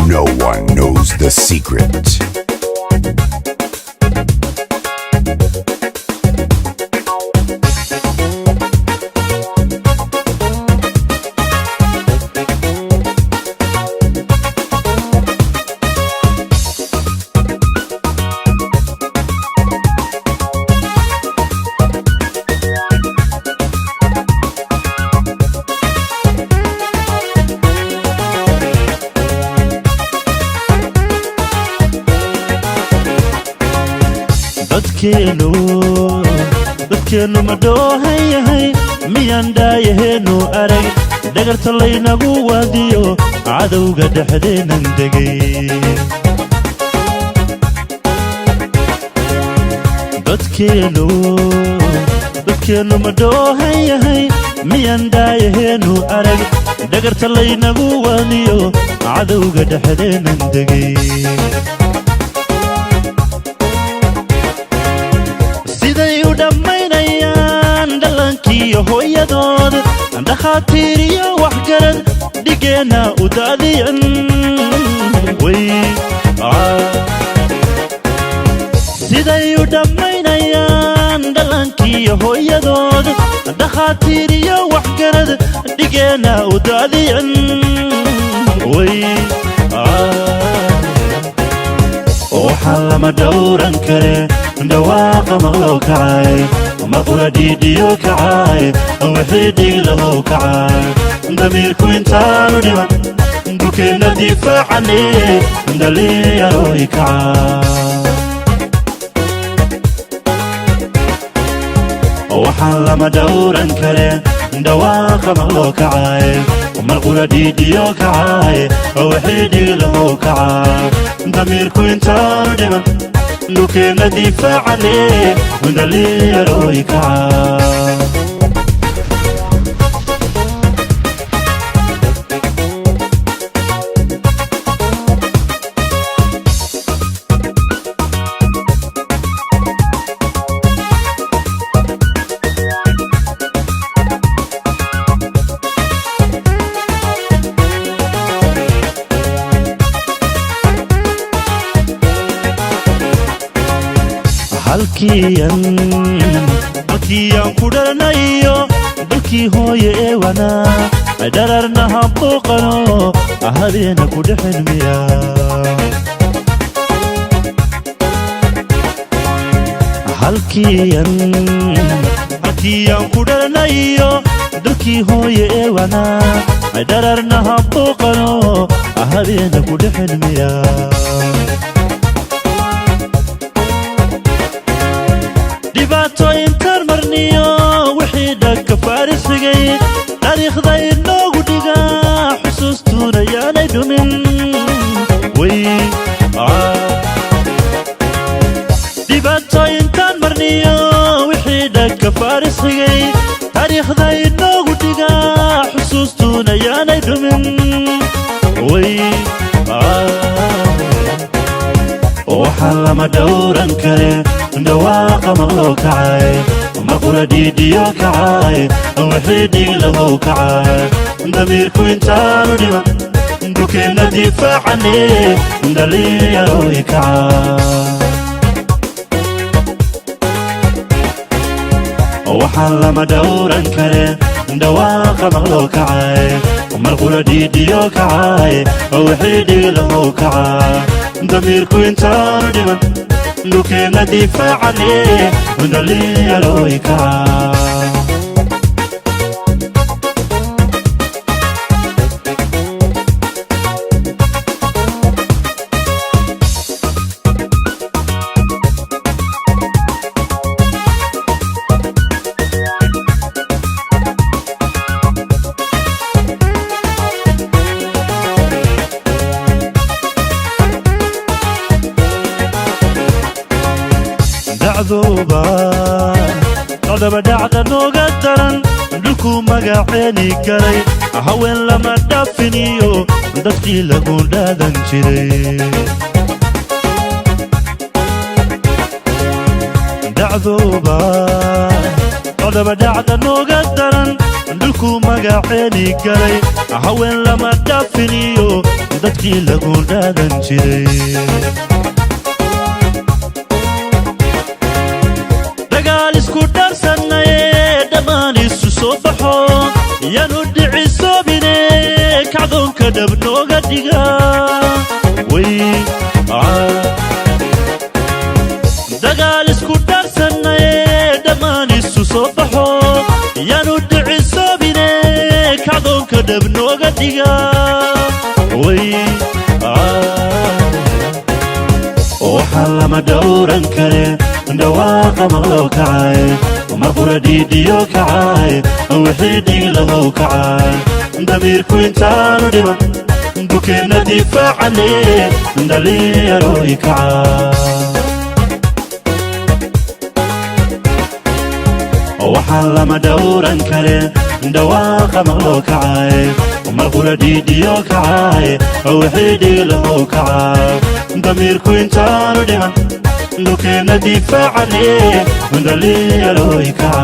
No one knows the secret. Dadkeennu ma dhoohan yahay, miyaan dhaayaheenu arag dhagarta laynagu waadiyo cadowga dhexdeennan degay? Dadkeennu ma dhoohan yahay, miyaan dhaayaheenu arag dhagarta laynagu waadiyo cadowga dhexdeennan degay? Siday u dhammaynayaan dhalankiiyo hooyadood, dhakhaatiir iyo waxgarad dhigeenna u daadiyan. Siday u dhammaynayaan dhalankiiyo hooyadood, dhakhaatiir iyo waxgarad dhigeenna u daadiyan. Waxaa lama dhowran kare dhawaaqa maqloo kacay, maqura dhiidhiyo kacay, wixii dhiiglahow kacay. Damiirku intaanu dhiman dhulkeenna difaacane, dhalinyarooy kacay. Waxaan lama dhowran kare dhawaaqa maqloo kacay, marqura dhiidhiyo kacay, wixii dhiiglahow kacay. Damiirku intaanu dhiman dhulkeenna difaacane, dhalinyarooy kacay. Halkiiyaan ku dhalanayo dalkii hooye ee wanaa, dhararna habbuuqano habeena ku dhexin miya? Halkiiyaan ku dhalanayo dalkii hooye ee wanaa, dhararna habbuuqano habeena ku dhexin miya? Dhibaatooyinkaan marniyo wixii dhagka faarisigay, taariikhda inoogu dhigaa, xusuustuuna yaanay dhumin. Dhibaatooyinkaan marniyo wixii dhagka faarisigay, taariikhda inoogu dhigaa, xusuustuuna yaanay dhumin. Waxaa lama dhowran kare dhawaaqa maqloo kacay, maqura dhiidhiyo kacay, wixii dhiiglahow kacay. Damiirku intaanu dhiman dhulkeenna difaacane, dhalinyarooy kacay. Waxaan lama dhowran kare dhawaaqa maqloo kacay, marqura dhiidhiyo kacay, wixii dhiiglahow kacay. Damiirku intaanu dhiman dhulkeenna difaacane, dhalinyarooy kacay. Dhacdaba dhacda nooga daran, dhulkuu magaceeni galay, haween lama dhaafiniyo dadkii lagu dhaadan jiray. Dhacdaba dhacda nooga daran, dhulkuu magaceeni galay, haween lama dhaafiniyo dadkii Ciiddii lagu dhaadan jiray. Dagaal isku dhaarsannaye, dhammaan isu soo baxo, yaanu dhicisoobine, kacdoonka dhab nooga dhiga. Way dagaal isku dhaarsannaye, dhammaan isu soo baxo, yaanu dhicisoobine, kacdoonka dhab nooga dhiga. Way waxaa lama dhowran kare, dhawaaqa maqloo kacay, marqura dhiidhiyo kacay, wixii dhiiglahow kacay, damiirku intaanu dhiman dukeenna difaacane, dhalinyarooy kacay. Waxaa lama dhowran kare, dhawaaqa maqloo kacay, marqura dhiidhiyo kacay, wixii dhiiglahow kacay, damiirku intaanu dhiman dhulkeenna difaacane, dhalinyarooy kacay.